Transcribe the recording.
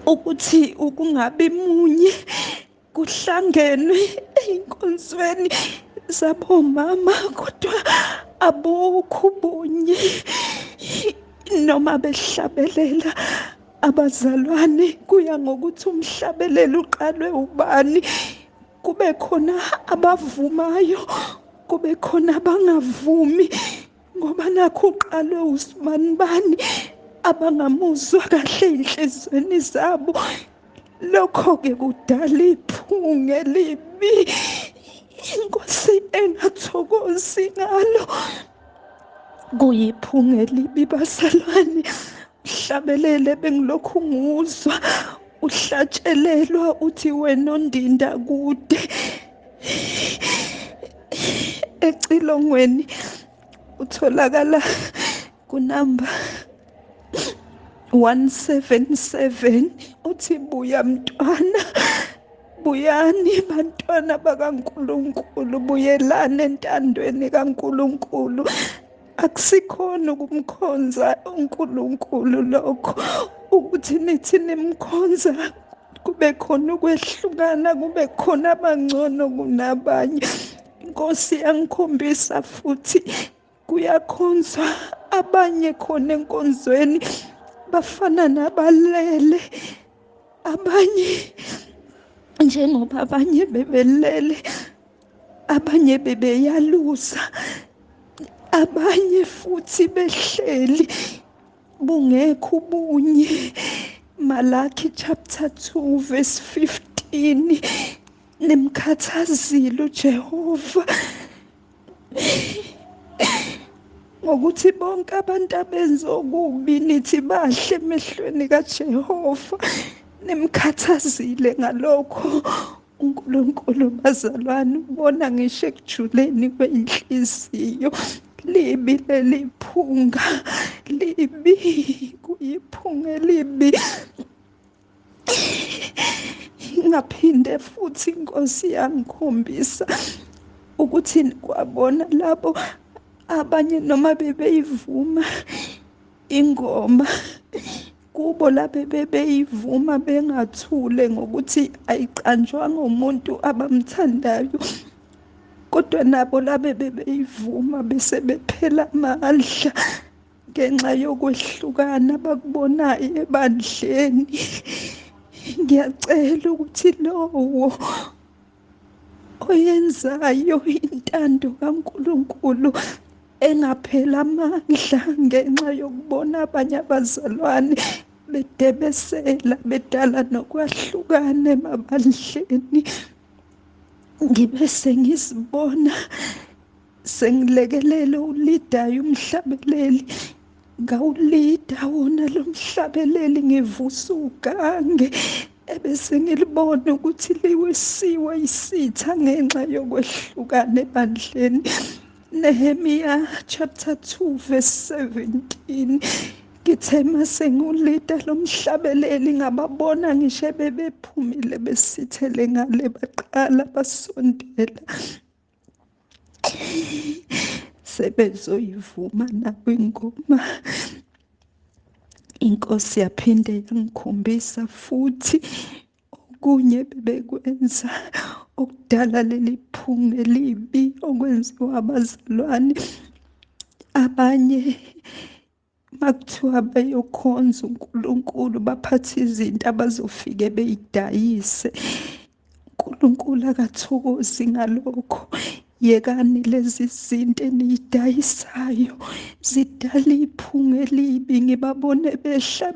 Ukuthi ukungabi munye kuhlangenwe ey'nkonzweni zabomama, kodwa abukho ubunye. Noma behlabelela abazalwane, kuya ngokuthi umhlabelelo uqalwe ubani. Kube khona abavumayo, kube khona abangavumi, ngoba nakho uqalwe usibanibani abangamuzwa kahle ey'nhliziyweni zabo. Lokho-ke kudala iphunga elibi, inkosi engathokozi ngalo. Kuyiphunga elibi bazalwane. Uhlabelele bengilokhu nguzwa uhlatshelelwa uthi wena ondinda kude ecilongweni, utholakala kunamba 177, uthi buya mntwana, buyani bantwana bakaNkulunkulu, buyelani entandweni kaNkulunkulu. Akusikhona ukumkhonza uNkulunkulu lokho, ukuthi nithi nimkhonza kube khona ukwehlukana, kube khona abangcono kunabanye. Inkosi yangikhombisa futhi kuyakhonzwa abanye khona enkonzweni bafana nabalele, abanye njengoba abanye bebelele, abanye bebeyalusa, abanye futhi behleli bungekho ubunye. Malaki chapter 2 verse 15, nimkhathazile uJehova ngokuthi bonke abantu abenza okubi nithi bahle emehlweni kaJehova. Nimkhathazile ngalokho uNkulunkulu bazalwane, ubona ngisho ekujuleni kwenhliziyo. Libi leli phunga, libi, kuyiphunga elibi. Ngaphinde futhi inkosi yangikhombisa ukuthi kwabona labo abanye noma bebeyivuma ingoma, kubo labe bebeyivuma bengathule ngokuthi ayiqanjwanga umuntu abamthandayo, kodwa nabo labe bebeyivuma bese bephela amandla ngenxa yokwehlukana abakubonayo ebandleni. Ngiyacela ukuthi lowo oyenzayo intando kaNkulunkulu engaphela amandla ngenxa yokubona abanye abazalwane bedebesela, bedala nokwahlukana emabandleni. Ngibe sengizibona sengilekelela ulidayo umhlabeleli, ngawulida wona lo mhlabeleli, ngivusa ugange ebese ngilibona ukuthi liwisiwe isitha ngenxa yokwehlukana ebandleni. Nehemiah chapter 2 verse 17, ngithe mase ngulida lo mhlabeleli ngababona ngisho bebephumile besithele ngale, baqala basondela sebezoyivuma nabo ingoma. Inkosi yaphinde yangikhombisa futhi okunye bebekwenza okudala leli phunga elibi okwenziwa abazalwane. Abanye makuthiwa beyokhonza uNkulunkulu baphathe izinto abazofike beyidayise. uNkulunkulu akathokozi ngalokho. Yekani lezi zinto eniyidayisayo, zidala iphunga elibi. Ngibabone behla